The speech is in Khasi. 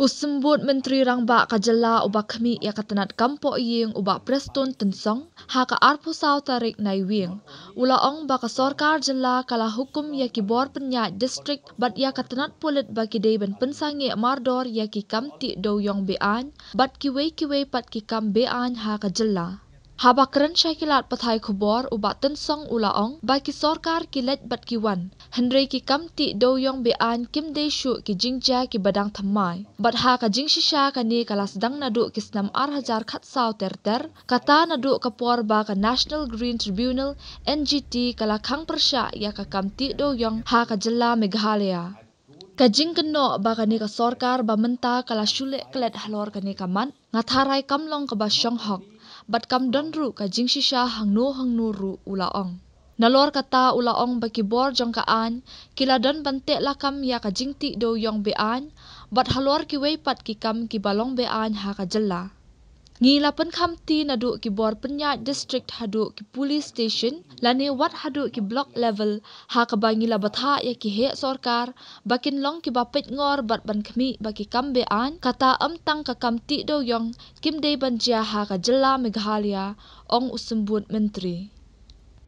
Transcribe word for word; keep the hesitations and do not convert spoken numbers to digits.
U Symbud Myntri Rangbah ka Jylla uba khmih ïa ka tnat kam poh ïing u Bah Prestone Tynsong, ha ka arphew saw tarik Naiwieng, u la ong ba ka sorkar jylla ka la hukum ïa ki bor pynïaid district bad ïa ka tnat pulit ba ki dei ban pynsangeh mardor ïa ki kam tih dewïong be-aiñ bad kiwei kiwei pat ki kam be-aiñ ha ka jylla. Haba kren sha ki lad pathai khubor, u Bah Tynsong u la ong ba ki sorkar ki leit bad ki wan, hynrei ki kam tih dewïong be-aiñ kim dei shuh ki jingjia kiba dang thymmai. Bad ha ka jingshisha kane ka la sdang naduh ki snem ar hajar khatsaw ter ter, kata naduh ka por ba ka National Green Tribunal, N G T, ka la khang pyrshah ïa ka kam tih dewïong ha ka jylla Meghalaya. Ka jingkynnoh ba kane ka sorkar ba mynta ka la shu leh klet halor kane ka mat, nga tharai kam long kaba shong hok, bad kam don ruh ka jingshisha hangno hangno ruh, u la ong. Nalor kata u la ong ba ki bor jong ka aiñ ki la don ban teh lakam ïa ka jingtih dewïong be-aiñ, bad halor kiwei pat ki kam kiba long be-aiñ ha ka jylla. Ngi la pynkhamti naduh ki bor pynïaid district haduh ki police station, lane wat haduh ki block level, ha kaba ngi la bthah ïa ki heh sorkar ba kin long kiba peitngor bad ban khmih ba ki kam be-aiñ, kata ym tang ka kam tih dewïong, kim dei ban jia ha ka jylla Meghalaya, ong u Symbud Myntri.